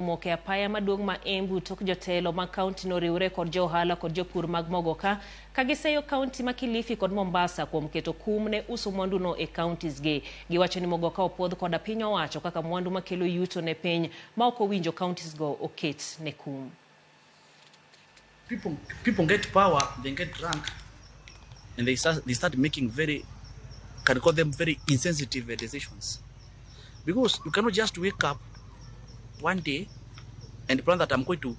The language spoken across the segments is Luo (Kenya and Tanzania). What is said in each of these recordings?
Omoko e apaya maduong' ma Embu tok jotelo mag kaunti no riwre kod jo ohala kod jopur mag mogoka ka giseyo kaunti ma Kilifi kod Mombasa kuom keto kum ne uso mwandu no e counties gi. Giwacho ni mogoka opuodh koda piny owacho kaka mwandu makelo yuto ne piny ma ok owinjo counties go oket ne kum. People get power, they get drunk, and they start making very, can call them very insensitive decisions. Because you cannot just wake up one day and plan that I'm going to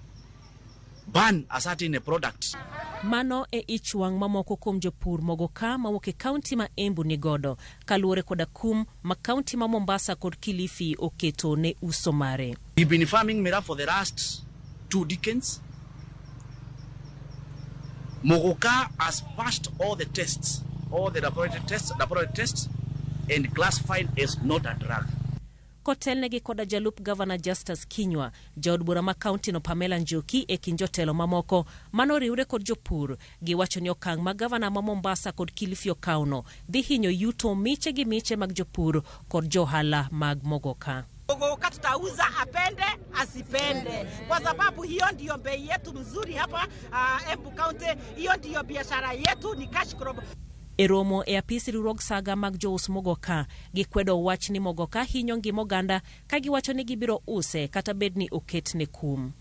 ban a certain product. Mano e ich wang' mamoko kuom jopur mogoka mawuok e kaunti ma Embu nigodo kaluwore koda kum ma kaunti ma Mombasa kod Kilifi oketo ne uso mare. We've been farming miraa for the last 2 decades. Muguka has passed all the tests, all the laboratory tests, and classified as not a drug. Kotelnegi koda jalup gavana Justus Kinyua, jaod bura ma kaunti no Pamela Njoki e kind jotelo mamoko manoriwre kod jopur giwacho ni okang' ma gavana ma Mombasa kod Kilifi okawno dhi hinyo yuto miche gi miche mag jopur kod johala mag mogoka. Mogoka tutauza apende asipende, kwa sababu hiyo ndiyo bei yetu mzuri hapa Embu County. Hiyo ndiyo biashara yetu, ni cash crop. E romo e apis riwruog saga mag jous mogoka gikwedo wach ni mogoka hinyo ngima oganda ka giwacho ni gibiro use kata bed ni oket ne kum.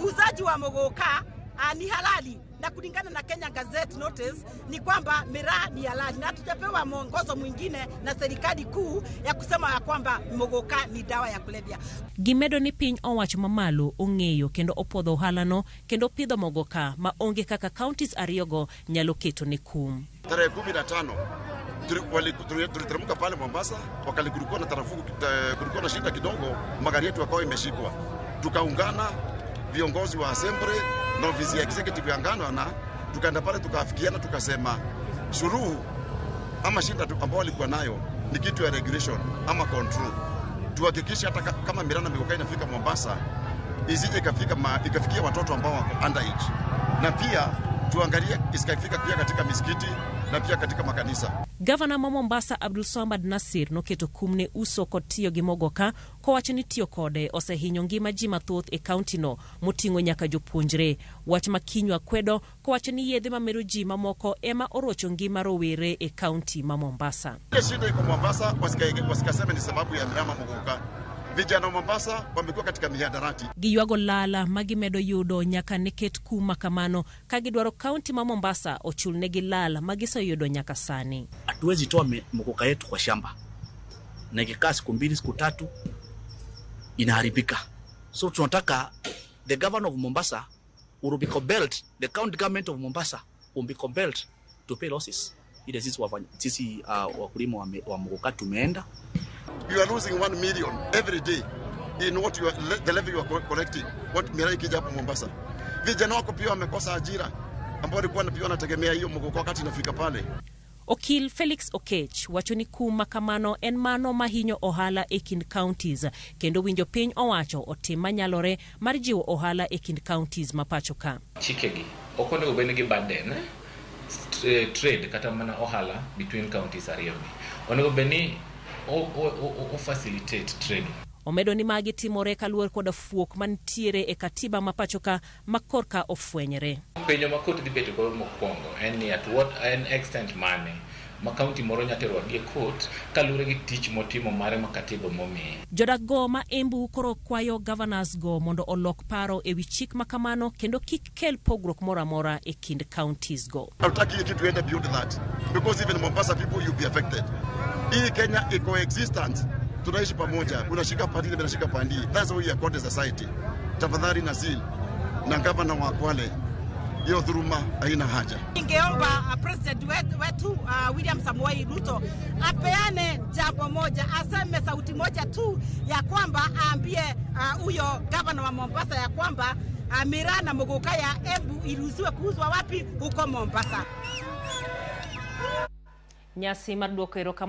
Uuzaji wa mogoka ni halali na kulingana na Kenya Gazette Notice ni kwamba miraa ni halali, na hatujapewa mwongozo mwingine na serikali kuu ya kusema ya kwamba mogoka ni dawa ya kulevya. Gimedo ni piny owacho mamalo ong'eyo kendo opuodho ohalano kendo pidho mogoka ma onge kaka counties ariyogo nyalo keto ne kum. Tarehe 15 tuliteremka pale Mombasa, wakati kulikuwa na tarafuku, kulikuwa na shida kidogo, magari yetu yakawa imeshikwa. Tukaungana viongozi wa assembly na ofisi ya executive ya ngano na tukaenda pale tukaafikiana, tukasema suluhu ama shida ambao walikuwa nayo ni kitu ya regulation ama control. Tuhakikishe hata kama miraa na migoka inafika Mombasa isije ikafikia watoto ambao wako underage, na pia tuangalie isikafika pia katika misikiti na pia katika makanisa. Gavana ma Mombasa Abdulswamad Nasir noketo kum ne uso kod tiyo gi mogoka kowacho ni tiyo kode osehinyo ngima ji mathoth e kauntino moting'o nyaka jopuonjre. Wach ma Kinyua kwedo kowacho ni yedhe mamero ji mamoko ema orocho ngima rowere e kaunti ma Mombasa. Ile shida iko Mombasa, wasikaseme ni sababu ya miraa muguka. Vijana wa Mombasa wamekuwa katika mihadarati. Giywago lala ma gimedo yudo nyaka ne ket kum ma kamano ka gidwaro kaunti ma Mombasa ochulnegi lal ma giseyudo nyaka sani. Hatuwezi toa muguka yetu kwa shamba na ikikaa siku 2 siku 3 inaharibika. So tunataka the governor of Mombasa will be compelled, the county government of Mombasa will be compelled to pay losses. Ile sisi wakulima wa muguka tumeenda. You are losing 1 million every day in what you are, the level you are collecting. What miraa ikija hapo Mombasa. Vijana wako pia wamekosa ajira ambao walikuwa pia wanategemea hiyo muguka wakati inafika pale. Okil Felix Okech wacho ni kum ma kamano en mano mahinyo ohala e kind counties kendo winjo piny owacho otim manyalore mar jiwo ohala e kind counties ma pacho ka. Chikegi ok onego bed ni gi burden trade kata mana ohala between counties ariyo gi. Onego bed ni o facilitate trade. Omedo ni magi timore kaluwore koda fuok mantiere e katiba ma pacho ka ma korka ofwenyre. Penjo ma court dhi bedo go mokwongo en ni at what an extent mane ma county moro nya tero wadgi e court kaluwore gi tich motimo mare ma katiba momiye. Jodak go ma Embu koro kwayo governors go mondo olok paro e wi chik ma kamano kendo kik kel pogruok moro amora e kind counties go. Hatutaki hii kitu iende beyond that because even Mombasa people, you be affected. Hii Kenya iko existence, tunaishi pamoja, unashika pande ile, unashika pande. That's how we are called a society. Tafadhali Nasil na gavana wa Kwale, hiyo dhuluma haina haja. Ningeomba president wetu William Samoei Ruto apeane jambo moja, aseme sauti moja tu ya kwamba aambie huyo gavana wa Mombasa ya kwamba miraa na muguka ya Embu iruhusiwe kuuzwa wapi? Huko Mombasa. Nyasi mar duoko erokamano.